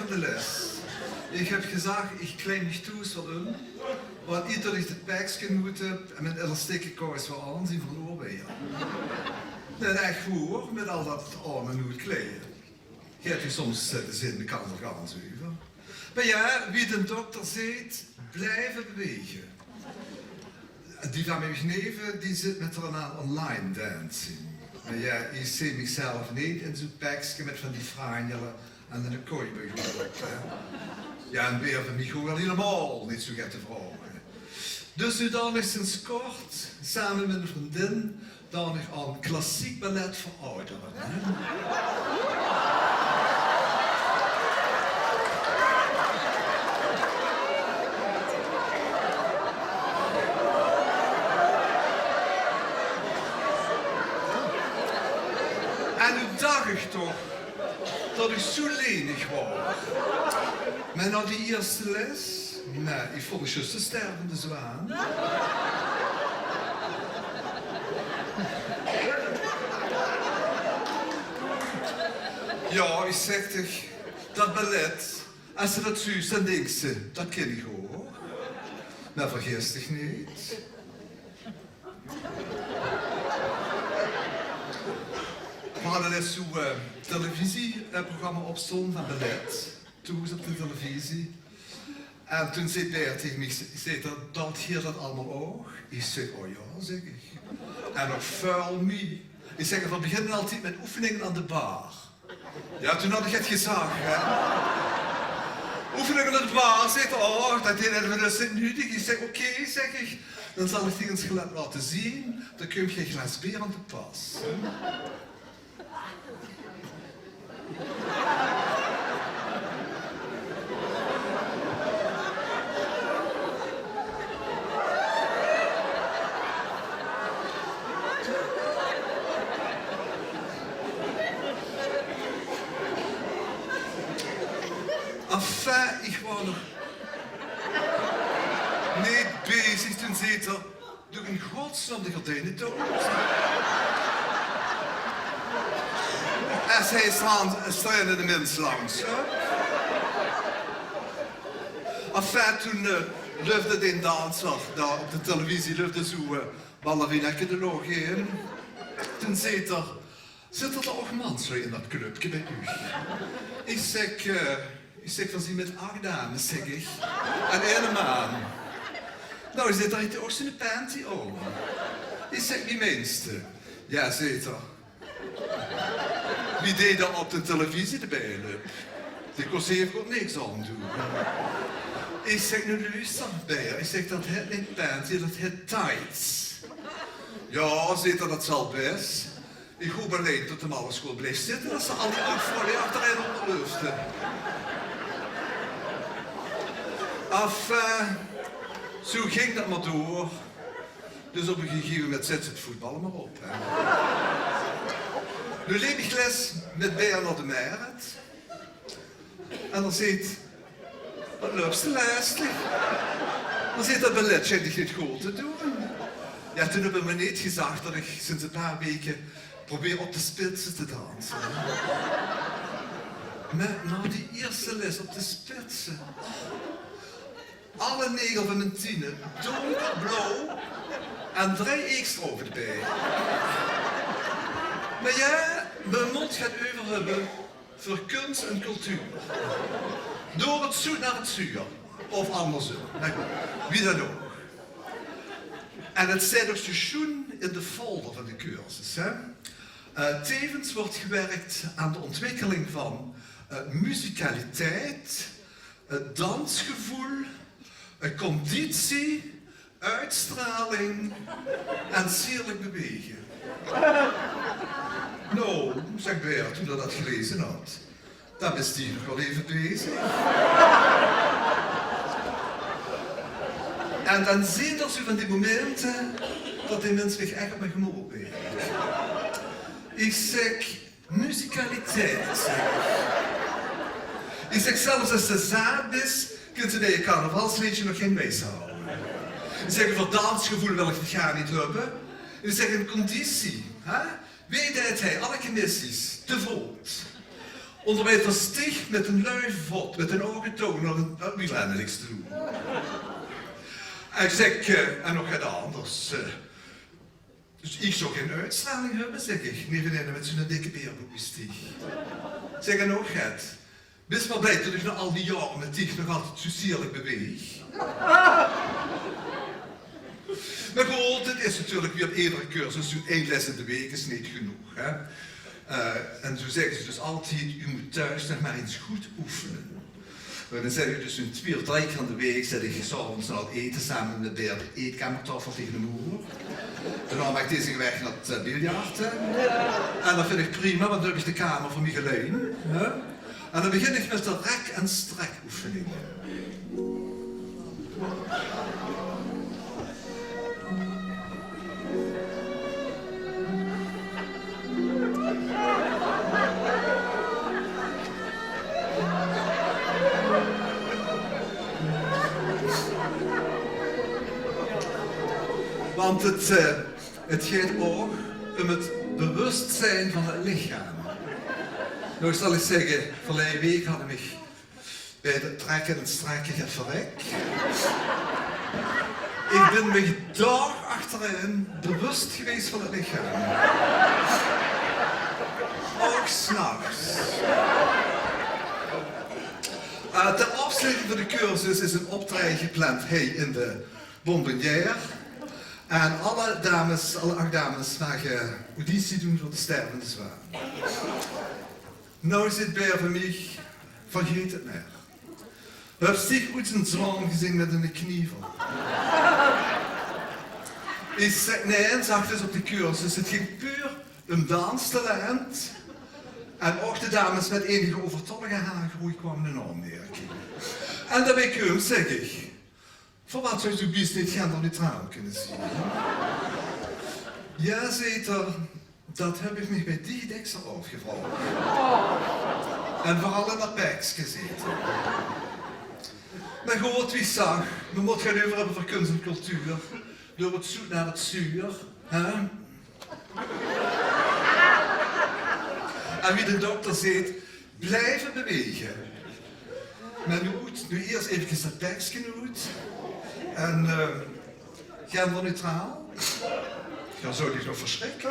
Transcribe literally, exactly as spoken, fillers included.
de les. Ich höb gezag, ich kleid mich thoes waal um, want ieder is de pekske mótte en mit elastieke kouske waal aan zien van oorweer. Nae, ech woer, mit al dat aan- en oetkleie. Geer höb soms, eh, de zin, de kans al gans euver. Mer jao, wie de dokter zeet, blieve bewege. Die van mich neve, die zit mit häör aan online dancing. Mer jao, ich zeen michzelf neet in zoe'n pekske mit van die franjele en 'ne cowboyhood op, hè. Jao, en veer van mich hove waal hielemaol neet zoe get te vraoge. Dus noe daon ich sinds kort, same mit 'n vriendin, daon ich aan klassiek ballet veur oudere, hè. En noe dach ich toch, dat ich zoe lenig waor. Mer nao die ierste les, nae, ich vónj mich zjus de stervende zwaan. Jao, ich zègk dich, dat ballet, es se dat zuus, dan dinks se, dat kin ich ouch. Mer vergis dich neet. Veer hadde lèts zoe'n, eh, televisie-, eh, programma opstaon van ballet. Thoes op de televisie. En toen zag Bert tege mich, zag 'r: "Doot geer dat allemaol ouch?" Ich zègk: "O jao," zègk ich. "En nog väöl mie." Ich zègk: "Veer beginne altied mit oefeninge aan de bar." Jao, toen had ich 't gezag, hè. Oefeninge aan de bar, zag 'r, och, dat höbbe veer dus neet nudig. Ich zègk: "Oké," zègk ich, "dan zal ich dich ins get laote zeen. Dan kump geer e glaas beer aan te pas." Enfin, ich waor nog neet bezig, toen zag 'r: "Doot in godsnaam de gerdiene toe." Es hae staan, staonde de mins langs, hè. Enfin, toen, eh, löpde d'n danser dao op de televisie, löpde zoe'n, eh, ballerineke de loch in. Toen zag 'r: "Zitte d'r ouch manslui in dat clubke bie uch?" Ich zègk, eh, ich zègk: "Veer zien mit ach dames," zègk ich. "En eine maan." "Noe," zag 'r, "haet dae ouch zoe'n panty aan?" Ich zègk: "Wie meins te?" "Jao," zag 'r, "wie dae dao op de televisie d'rbie löp. Dae kós zeker ouch niks aandoon." Ich zègk: "Noe luuster, Bert," ich zègk, "dat hèt neet panty, dat hèt tights." "Jao," zag 'r, "dat zal bès. Ich hoop allein dat 'm alles good blief zitte, dat ze al die ach vrouwe achterein óngerlöfte." Enfin, zoe ging dat mer door. Dus op e gegeve moment zèt ze 't voetballe mer op, hè. Noe leep ich lès mit Bernard de Mert. En d'r zeet: "Wat löps te lestig?" D'r zeet: "Dat ballet sjijnt dich neet good te doon." Jao, toen höb ich mer neet gezag dat ich sinds e paar weke probeer op de spitse te danse. Mer nao die ierste les op de spitse, alle negel van mien tiene donkerblauw en drei eekstraove d'rbie. Mer jao, me mót 't euver höbbe veur kuns en cultuur. Door 't zoet nao 't zuur. Of angersóm. Mer good, wie dan ouch. En 't steit ouch zoe sjoen in de folder van de cursus, hè. Eh, tevens wuuert gewirk aan de ontwikkeling van, eh, muzikaliteit, 't dansgeveul, 'n conditie, oetstraling en sierlik bewege. Noe, zaet Bert, toen d'r dat gelaeze had, dan bis doe nog waal eve bezig. En dan zeen d'r zoe van die momente dat die mins mich ech op mien gemood bèt. Ich zèk, muzikaliteit, zèk ich. Ich zèk, zelfs es se zaat bis, kins se bie e carnavalsleedje nog gein wies haoje. Ich zèk, euver dansgeveul wil ich 't gaar neet höbbe. Ich zèk, en conditie, hè? Wie deit hae alle kemissies te voot? Óngerwiel stieg mit ein lui vot, mit ein ouge toon, nog ein wielrenne niks te doon. En ich zèk, eh, en nog get anders. Eh. Dus ich zou gein oetstraling höbbe, zèk ich, nevenin mit zoe'n dikke beer boe stieg. Zèk, en nog get. Bis mer blij det ich nao al die jaore mit dich nog altied zoe sierlik beweeg. Mer good, 't is natuurlik wie op edere cursus, zoe'n ein les in de waek is neet genóg, hè. Eh, en zoe zègke ze dus altied: "U moet thuis nog maar eens goed oefenen." En dan zèt ich dus zoe'n twieë of drie kier in de waek, zèt ich 's aoves nao 't ete same mit Bert de eetkamertaofel taenge de moer. Daonao maak dae zich weg nao 't, eh, biljarte. En det vinj ich prima, want dan höb ich de kamer veur mich allein, hè. En dan begin ich mit de rek- en strekoefeninge. Want 't, eh, 't geit ouch óm 't bewustzijn van 't lichaam. Noe zal ich zègke, verleie waek hadde mich bij 't trekke en strekke get verrek. Ich bin mich daag achterein bewust gewaes van 't lichaam. Ouch 's nachs. Eh, ter aafsloeting van de cursus is ein optraeje gepland hie in de Bonbonnière. En alle dames, alle ach dames, mage auditie doon veur de Stervende Zwaan. Noe zeet Bert veur mich: "Vergaet 't mer. Höbs dich oets eine zwaam gezeen mit eine knievel?" Ich zèk: "Nae," zag ze op de cursus, "'t ging puur óm danstalent." En ouch de dames mit enige euvertollige haorgroei kwame in aanmerking. En daobij kump, zèk ich, veur waat zouws doe bies neet genderneutraal kónne zeen? Jao, zeet ze, det höb ich mich bij dich dèkser aafgevraog. En veural in det pekske, zeet ze. Mer good, wie ich zag, me mót 't gaon euver höbbe veur kuns en cultuur. Door 't zoet nao 't zuur, hè? En wie de dokter zeet: blieve bewaege. Mer noe good, noe iers efkes det pekske oet. En, eh, genderneutraal. Jao, zouws dich nog versjrikke.